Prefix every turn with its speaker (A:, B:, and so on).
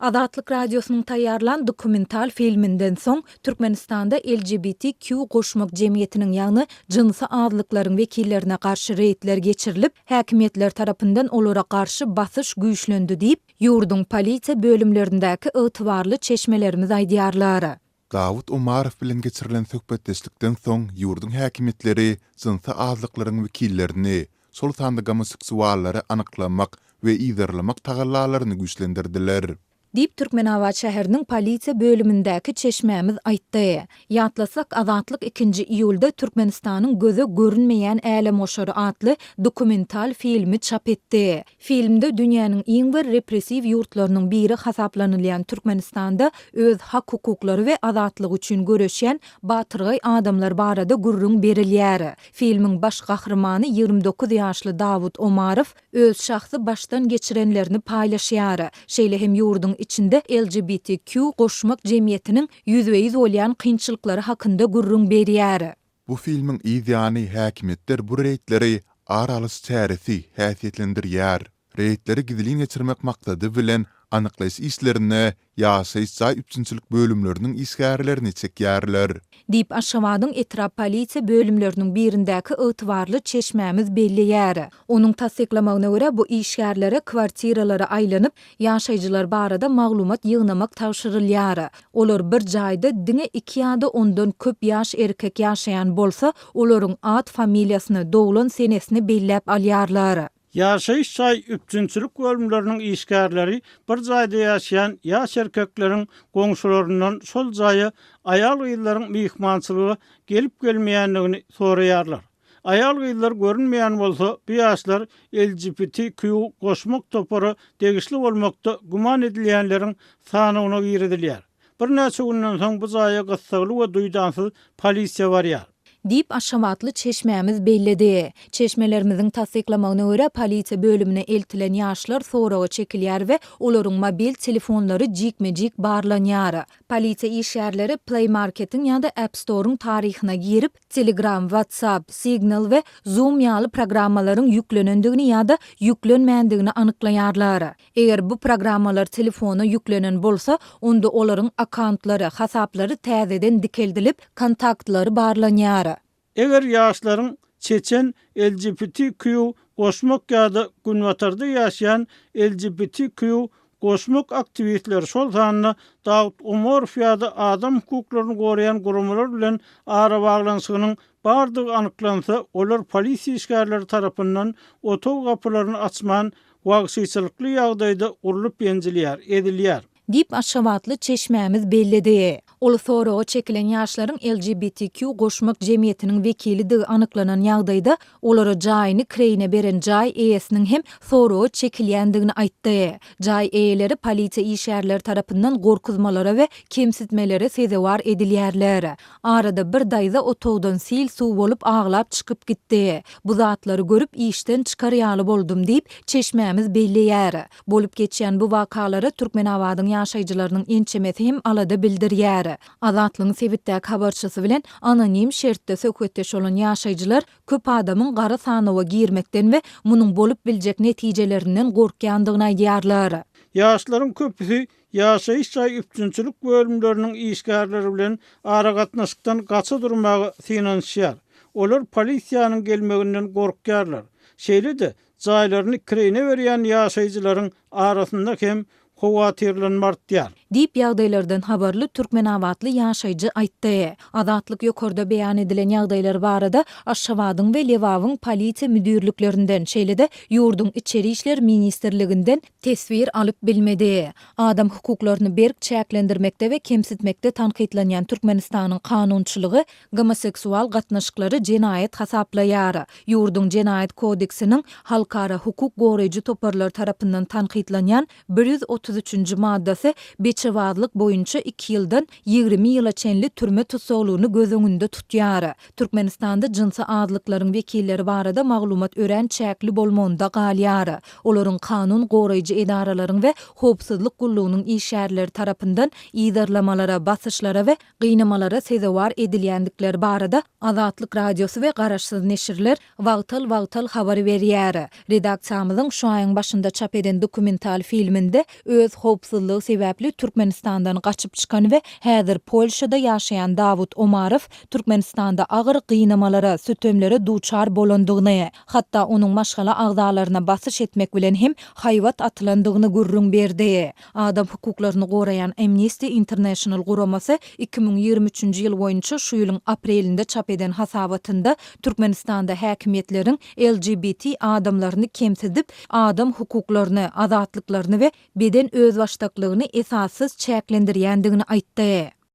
A: Azatlyk Radiosynyň taýýarlan dokumental filminden soň, Türkmenistanda LGBTQ goşmak jemgyýetiniň, ýagny jynsy azlyklaryň wekillerine garşy reýdler geçirilip, häkimiýetler tarapyndan olara garşy basyş güýçlendi diýip, ýurduň polisiýa bölümlerindäki ygtybarly çeşmelerimiz aýdýarlar.
B: Dawut Omarow bilen geçirilen söhbetdeşlikden soň ýurduň häkimiýetleri jynsy azlyklaryň wekillerini, şol sanda gomoseksuallary anyklamak we yzarlamak tagallalaryny güýçlendirdiler.
A: Diýip, Türkmenabat şäheriniň polisiýa bölümindäki çeşmämiz aýtdy. Ýatlasak, Azatlyk ikinji iýulda Türkmenistanyň göze görünmeýän älemgoşary atly dokumental filmi çap etdi. Filmde dünýäniň iň bir repressiw ýurtlarynyň biri hasaplanylýan Türkmenistanda öz hak-hukuklary we azatlygy üçin göreşýän batyrgaý adamlar barada gürrüň berilýär. Filmiň baş gahrymany 29 ýaşly Dawut Omarow öz şahsy başdan geçirenlerini paýlaşýar. Şeýle hem ýurduň içinde LGBTQ goşmak jemgyýetiniň ýüzbe-ýüz bolýan kynçylyklary hakynda gürrüň berýär.
B: Bu filmiň yz ýany häkimiýetler bu reýdleri ar alyş çäresi häsiýetlendirýär. Reýdleri gizlin geçirmek maksady bilen anyklaýyş işlerine ýaşaýyş jaý üpjünçilik bölümleriniň işgärlerini çekýärler.
A: Diýip, Aşgabadyň etrap polisiýa bölümleriniň birindäki ygtybarly çeşmämiz belleýär. Onuň tassyklamagyna görä, bu işgärlere kwartiralara aýlanyp, Ýaşaýjylar barada maglumat ýygnamak tabşyrylýar. Olar bir jaýda diňe iki ýa-da ondan köp ýaş erkek ýaşaýan bolsa, olaryň at-familiýasyny, doglan senesini belläp alýarlar.
C: Ýaşaýyş jaý üpjünçilik bölümleriniň işgärleri bir jaýda ýaşaýan ýaş erkekleriň goňşularyndan şol jaýa aýal-gyzlaryň myhmançylyga gelip-gelmeýändigini soraýarlar. Aýal-gyzlar görünmeýän bolsa, bu ýaşlar LGBTQ goşmak topara degişli bolmakda güman edilýänleriň sanawyna girizilýär. Birnäçe günden soň bu jaýa gyssagly we duýdansyz polisiýa barýar.
A: Diýip, aşgabatly çeşmämiz belledi. Çeşmelerimiziň tassyklamagyna görä, polisiýa bölümine eltilen ýaşlar soraga çekilýär we olaryň mobil telefonlary jikme-jik barlanýar. Polisiýa işgärleri Play Market-iň ýa-da App Store-yň taryhyna girip, Telegram, WhatsApp, Signal we Zoom ýaly programmalaryň ýüklenendigini ýa-da ýüklenmändigini anyklaýarlar. Eger bu programmalar telefona ýüklenen bolsa, onda olaryň akkauntlary, hasaplary täzeden dikeldilip, kontaktlary barlanýar.
C: Eger ýaşlaryň çeçen LGBTQ goşmak ýa-da Günbatarda ýaşaýan LGBTQ goşmak aktiwistleri, şol sanda Dawut Omarow ýa-da adam hukuklaryny goraýan guramalar bilen arabaglanyşygynyň bardygy anyklansa, olar polisiýa işgärleri tarapyndan otag gapylaryny açman, wagşyçylykly ýagdaýda urlup-ýenjilýär, ezilýär.
A: Diýip, aşgabatly çeşmämiz belledi. Ol soraga çekilen ýaşlaryň LGBTQ goşmak jemgyýetiniň wekilidigi anyklanan ýagdaýda, olara jaýyny kireýine beren jaý eýesiniň hem soraga çekilýändigini aýtdy. Jaý eýeleri polisiýa işgärleri tarapyndan gorkuzmalara we kemsitmelere sezewar edilýärler. Arada bir daýza otagdan sil suw bolup aglap çykyp gitdi. Bu zatlary görüp işden çykar ýaly boldum diýip, çeşmämiz belleýär. Bolup geçýän bu wakalara Türkmenabadyň ýaşaýjylarynyň ençemesi hem alada bildirýär. Azatlygyň sebitdäki habarçysy bilen anonim şertde söhbetdeş bolan ýaşaýjylar köp adamyň gara sanawa girmekden we munuň bolup biljek netijelerinden gorkýandygyny aýdýarlar.
C: Ýaşlaryň köpüsi ýaşaýyş jaý üpjünçilik bölümleriniň işgärleri bilen aragatnaşykdan gaça durmaga synanyşýar. Olar polisiýanyň gelmeginden gorkýarlar. Şeýle-de, jaýlaryny kireýine berýän ýaşaýjylaryň arasynda hem howatyrlanma artýar.
A: Diýip, ýagdaýlardan habarly türkmenabatly ýaşaýjy aýtdy. Azatlyk ýokarda beýan edilen ýagdaýlar barada Aşgabadyň we Lebabyň polisiýa müdirliklerinden, şeýle-de ýurduň Içeri işler ministrliginden teswir alyp bilmedi. Adam hukuklaryny berk çäklendirmekde we kemsitmekde tankytlanýan Türkmenistanyň kanunçylygy Gomoseksual gatnaşyklary jenaýat hasaplaýar. Ýurduň Jenaýat kodeksiniň halkara hukuk goraýjy toparlar tarapyndan tankytlanýan 133-nji maddasy beçebazlyk boýunça iki ýyldan 20 ýyla çenli türme tussaglygyny göz öňünde tutýar. Türkmenistanda jynsy azlyklaryň wekilleri barada maglumat örän çäkli bolmagynda galýar. Olaryň kanun goraýjy edaralaryň we howpsuzlyk gullugynyň işgärleri tarapyndan yzarlamalara, basyşlara we gynamalara sezewar edilýändikleri barada Azatlyk Radiosy we garaşsyz neşirler wagtal-wagtal habar berýär. Redaksiýamyzyň şu aýyň başynda çap eden dokumental filminde öz. Öz howpsuzlygy sebäpli Türkmenistandan gaçyp çykan we häzir Polşada ýaşaýan Dawut Omarow Türkmenistanda agyr gynamalara, sütemlere duçar bolandygyny, hatda onuň maşgala agzalaryna basyş etmek bilen hem haýbat atylandygyny gürrüň berdi. Adam hukuklaryny goraýan Amnesty International guramasy 2023-nji ýyl boýunça şu ýylyň aprelinde çap eden hasabatynda Türkmenistanda häkimiýetleriň LGBT adamlaryny kemsidip, adam hukuklaryny, azatlyklaryny we beden özbaşdaklygyny esassyz çäklendirýändigini aýtdy.